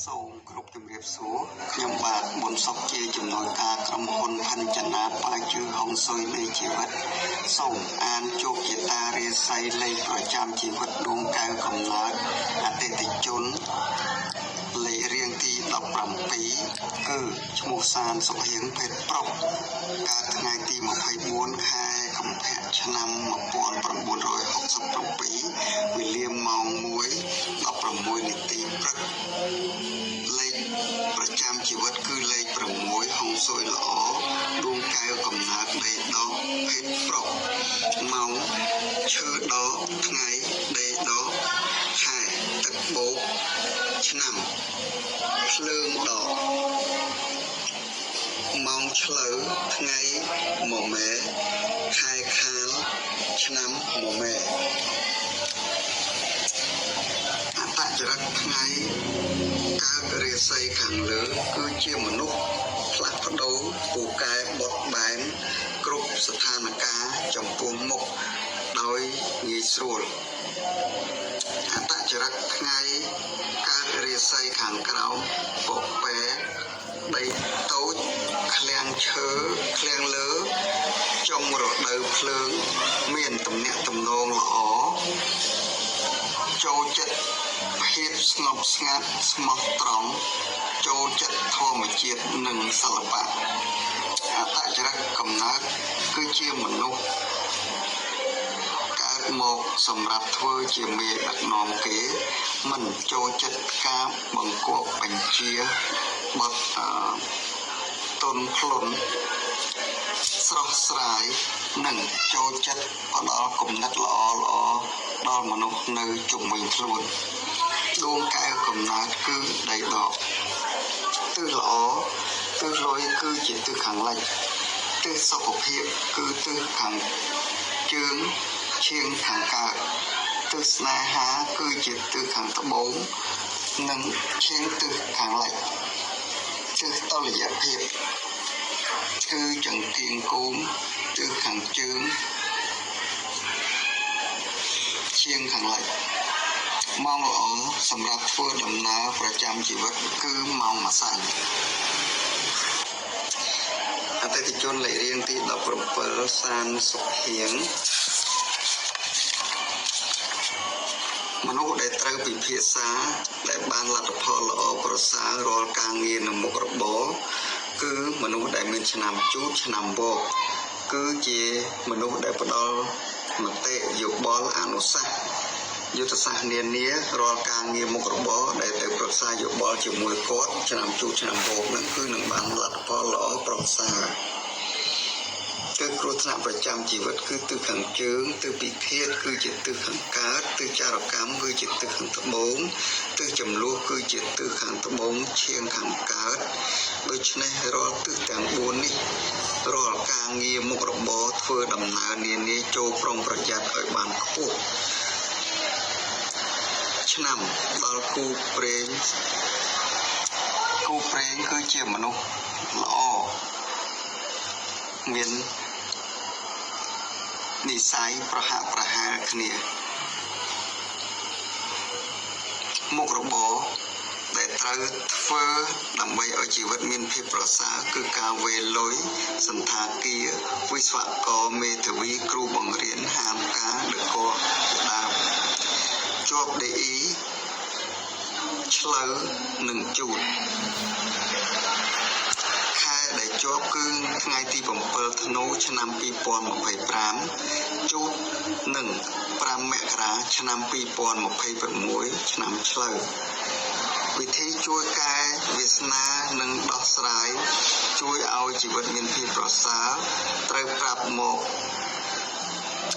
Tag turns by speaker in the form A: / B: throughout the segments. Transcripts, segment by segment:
A: សូមគ្រប់ជំរាបសួរខ្ញុំបាទប៊ុនសុកជាជំនួយការក្រុមហ៊ុនផាន់ចនាប៉ាជឺហុងស៊ុយនៃជីវិតសូមអានជោគជតារាសីលេខប្រចាំជីវិតដួងកែវកំណើតអតិថិជនលេខរៀងទី17គឺឈ្មោះសានសុហៀងភេទប្រុសកើតថ្ងៃទី24ខែកុម្ភៈឆ្នាំ1967វេលាម៉ោង1:16នាទីព្រឹកលេខប្រចាំជីវិតគឺលេខ6ហុងស៊ុយល្អដួងកែវកំណើតដីដកភេទប្រុសម៉ោងឈើដកថ្ងៃដីដកខែទឹកបូកឆ្នាំភ្លើងដកម៉ោងឆ្លូវថ្ងៃមមែខែខាលឆ្នាំមមែអត្តចរិតថ្ងៃកើតរាសីខាងលើគឺជាមនុស្សផ្លាស់ប្ដូរពូកែបត់បែនគ្រប់ស្ថានភាពចំពោះមុខដោយងាយស្រួលអត្តចរិតថ្ងៃកើតរាសីខាងក្រោមពពែដីតូចឃ្លាំងឈើឃ្លាំងលើចុងរដូវភ្លើងមានទំនាក់ទំនងល្អចូលចិត្តភាពស្ងប់ស្ងាត់ស្មោះត្រង់ចូលចិត្តធម្មជាតិនិងសិល្បៈអត្តចរិតកំណើតគឺជាមនុស្សកើតមកសម្រាប់ធ្វើជាមេដឹកនាំគេមិនចូលចិត្តការបង្គាប់បញ្ជាបត់ទន់ភ្លន់ស្រស់ស្រាយនិងចូលចិត្តផ្ដល់គំនិតល្អល្អដល់មនុស្សនៅជុំវិញខ្លួនដួងកែវកំណើតគឺដីដកទិសល្អទិសលុយគឺជាទិសខាងលិចទិសសុខភាពគឺទិសខាងជើងឈៀងខាងកើតទិសស្នេហាគឺជាទិសខាងត្បូងនិងឈៀងទិសខាងលិចទិសតុល្យភាពគឺចង្គៀងគោមទិសខាងជើងឈៀងខាងលិចម៉ោងល្អសម្រាប់ធ្វើដំណើរប្រចាំជីវិតគឺម៉ោងម្សិលអតិថិជនលេខរៀងទី17សានសុខហៀងមនុស្សដែលត្រូវពិភាក្សាដែលបានលទ្ធផលល្អប្រសើររាល់ការងារនិងមុខរបរគឺមនុស្សដែលមានឆ្នាំជូតឆ្នាំវកគឺជាមនុស្សដែលផ្ដល់មតិយោបល់អនុសាសន៍យុទ្ធសាស្ត្រនានារាល់ការងារមុខរបរដែលទៅប្រឹក្សាយោបល់ជាមួយគាត់ឆ្នាំជូតឆ្នាំវកនឹងគឺនឹងបានលទ្ធផលល្អប្រសើរទិសគ្រោះថ្នាក់ប្រចាំជីវិតគឺទិសខាងជើងទិសពិឃាតគឺជាទិសខាងកើតទិសចារកម្មគឺជាទិសខាងត្បូងទិសចំនួនគឺជាទិសខាងត្បូងឈៀងខាងកើតដូច្នេះរាល់ទិសទាំង4នេះរាល់ការងារមុខរបរធ្វើដំណើរនានាចូលប្រុងប្រយ័ត្នឲ្យបានខ្ពស់ឆ្នាំដល់គូព្រេងគូព្រេងគឺជាមនុស្សល្អមាននិស័យប្រហាក់ប្រហែលគ្នាមុខរបរដែលត្រូវធ្វើដើម្បីឲ្យជីវិតមានភាពប្រសើរគឺការវេលុយសន្តាគារវិស្វករមេធាវីគ្រូបង្រៀនហាមការដឹកកជាដើមជាប់ DI ឆ្លូវនិងជូតខែដែលជាប់គឺថ្ងៃទី7ធ្នូឆ្នាំ2025ជូតនិង5មករាឆ្នាំ2026ឆ្នាំឆ្លូវវិធីជួយកែវាសនានិងដោះស្រាយជួយឲ្យជីវិតមានភាពប្រសើរត្រូវប្រាប់មក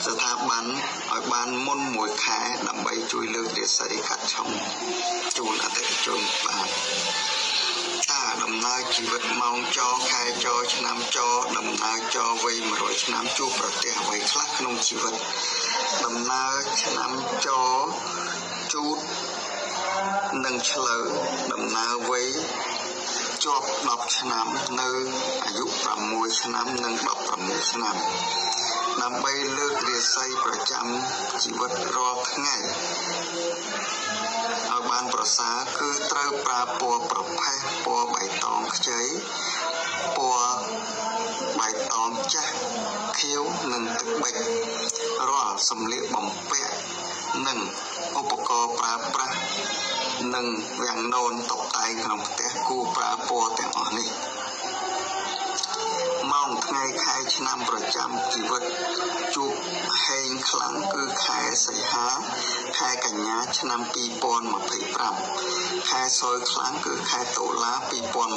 A: ស្ថាប័នឲ្យបានមុន1ខែដើម្បីជួយលើករាសីកាត់ឆុងជូនអតិថិជនបាទតើដំណើរជីវិតម៉ោងចខែចឆ្នាំចដំណើរចវ័យ100ឆ្នាំជួបប្រទះអ្វីខ្លះក្នុងជីវិតដំណើរឆ្នាំចជូតនិងឆ្លូវដំណើរវ័យជាប់10ឆ្នាំនៅអាយុ6ឆ្នាំនិង16ឆ្នាំដើម្បីលើករាសីប្រចាំជីវិតរាល់ថ្ងៃឲ្យបាន ប្រសើរគឺត្រូវប្រើពណ៌ប្រផេះ ពណ៌បៃតងខ្ចី ពណ៌បៃតងចាស់ ខៀវ និងទឹកប៊ិច រាល់សម្លៀកបំពាក់និងឧបករណ៍ប្រើប្រាស់ និងវាំងននតុបតែងក្នុងផ្ទះគួរប្រើពណ៌ទាំងអស់នេះ។ ម៉ោងថ្ងៃខែឆ្នាំប្រចាំជីវិតជួបហេងខ្លាំងគឺខែសីហា ខែកញ្ញា ឆ្នាំ2025 ខែសោយខ្លាំងគឺខែតុលា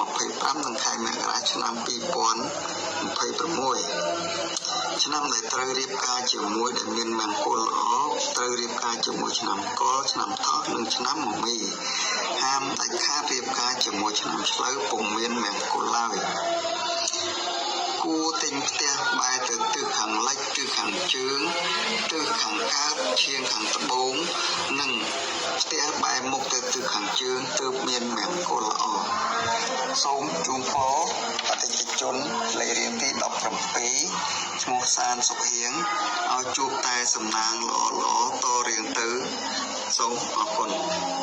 A: 2025 និងខែមករា ឆ្នាំ2026។ ឆ្នាំដែលត្រូវរៀបការជាមួយដែលមានមង្គលល្អ ត្រូវរៀបការជាមួយឆ្នាំកុរ ឆ្នាំថោះ និងឆ្នាំមមី។ ហាមដាច់ខាតរៀបការជាមួយឆ្នាំឆ្លូវ ពុំមានមង្គលឡើយ។ គួរទិញផ្ទះបែរទៅទិសខាងលិច ទិសខាងជើង ទិសខាងកើត ឈៀងខាងត្បូង និងផ្ទះបែរមុខទៅទិសខាងជើង ទើបមានមង្គលល្អ។ សូមជូនពរអតិថិជនលេខរៀងទី17 ឈ្មោះសានសុខហៀង ឲ្យជួបតែសំណាងល្អល្អតរៀងទៅ។ សូមអរគុណ។